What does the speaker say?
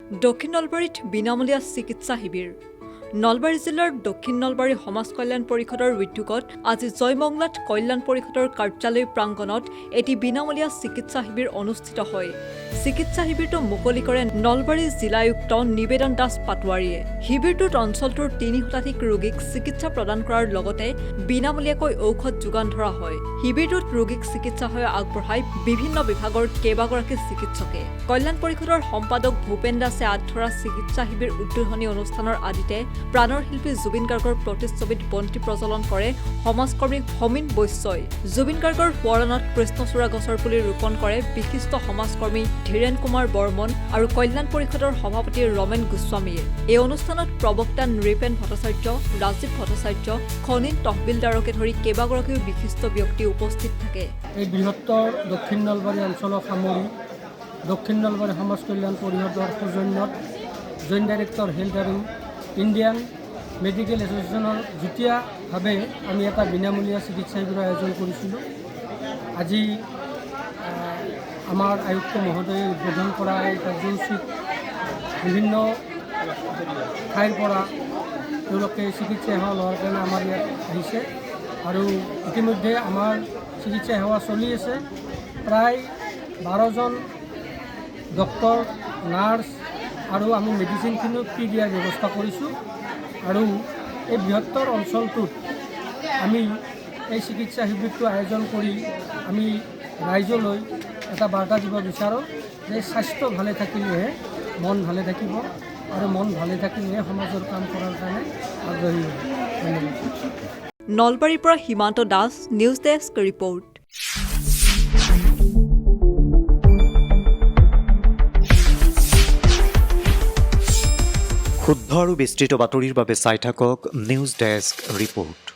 দক্ষিণ নলবাৰীত বিনামূলীয়া চিকিৎসা শিবিৰ। নলবাৰী জিলাৰ দক্ষিণ নলবাৰী সমাজ কল্যাণ পৰিষদৰ উদ্যোগত আজি জয়মংলাত কল্যাণ পৰিষদৰ কাৰ্যালয় প্ৰাংগণত এটি বিনামূলীয়া চিকিৎসা শিবিৰ অনুষ্ঠিত হয়। চিকিৎসা শিবিৰটো মুকলি কৰে নলবাৰী জিলা আয়ুক্ত নিবেদন দাস পাটোৱাৰীয়ে। শিবিৰটোত অঞ্চলটোৰ 3 শতাধিক ৰোগীক চিকিৎসা প্ৰদান কৰাৰ লগতে বিনামূলীয়াকৈ ঔষধ যোগান ধৰা হয়। শিবিৰটোত ৰোগীক চিকিৎসা সেৱা আগবঢ়াই বিভিন্ন বিভাগৰ কেইবাগৰাকী চিকিৎসকে। কল্যাণ পৰিষদৰ সম্পাদক ভূপেন দাসে আঁত ধৰা চিকিৎসা শিবিৰ উদ্বোধনী অনুষ্ঠানৰ আদিতে প্ৰাণৰ শিল্পী জুবিন গাৰ্গৰ প্ৰতিচ্ছবিত বন্তি প্ৰজ্বলন কৰে সমাজকৰ্মী সমীন বৈশ্যই। জুবিন গাৰ্গৰ সোঁৱৰণত কৃষ্ণচূড়া গছৰ পুলি ৰোপণ কৰে বিশিষ্ট সমাজকৰ্মী ধীৰেণ কুমাৰ বৰ্মন আৰু কল্যাণ পৰিষদৰ সভাপতি ৰমেন গোস্বামীয়ে। এই অনুষ্ঠানত প্ৰবক্তা নৃপেন ভট্টাচাৰ্য, ৰাজীৱ ভট্টাচাৰ্য, খনীন তহবিলদাৰকে ধৰি কেইবাগৰাকীও বিশিষ্ট ব্যক্তি উপস্থিত থাকে। এই বৃহত্তৰ দক্ষিণ নলবাৰী অঞ্চলক সামৰি দক্ষিণ নলবাৰী সমাজ কল্যাণ পৰিষদৰ সৌজন্যত জইণ্ট ডাইৰেক্টৰ হেল্থ আৰু ইণ্ডিয়ান মেডিকেল এছ'চিয়েশ্যনৰ যুটীয়াভাৱে আমি এটা বিনামূলীয়া চিকিৎসা শিবিৰৰ আয়োজন কৰিছিলোঁ। আজি আমাৰ আয়ুক্ত মহোদয়ে উদ্বোধন কৰা এই কাৰ্যসূচীত বিভিন্ন ঠাইৰ পৰা তেওঁলোকে চিকিৎসা সেৱা লোৱাৰ কাৰণে আমাৰ ইয়াত আহিছে আৰু ইতিমধ্যে আমাৰ চিকিৎসা সেৱা চলি আছে। প্ৰায় 12জন ডক্তৰ, নাৰ্ছ আৰু আমি মেডিচিনখিনিও ফ্ৰী দিয়াৰ ব্যৱস্থা কৰিছোঁ আৰু এই বৃহত্তৰ অঞ্চলটোত আমি এই চিকিৎসা শিবিৰটো আয়োজন কৰি আমি ৰাইজলৈ এটা বাৰ্তা দিব বিচাৰোঁ যে স্বাস্থ্য ভালে থাকিলেহে মন ভালে থাকিব আৰু মন ভালে থাকিলেহে সমাজৰ কাম কৰাৰ কাৰণে আগ্ৰহী হ'ব। ধন্যবাদ। নলবাৰীৰ পৰা সীমান্ত দাস, নিউজ ডেস্ক ৰিপৰ্ট। শুদ্ধ আৰু বিস্তৃত বাতৰিৰ বাবে চাই থাকক নিউজ ডেস্ক ৰিপৰ্ট।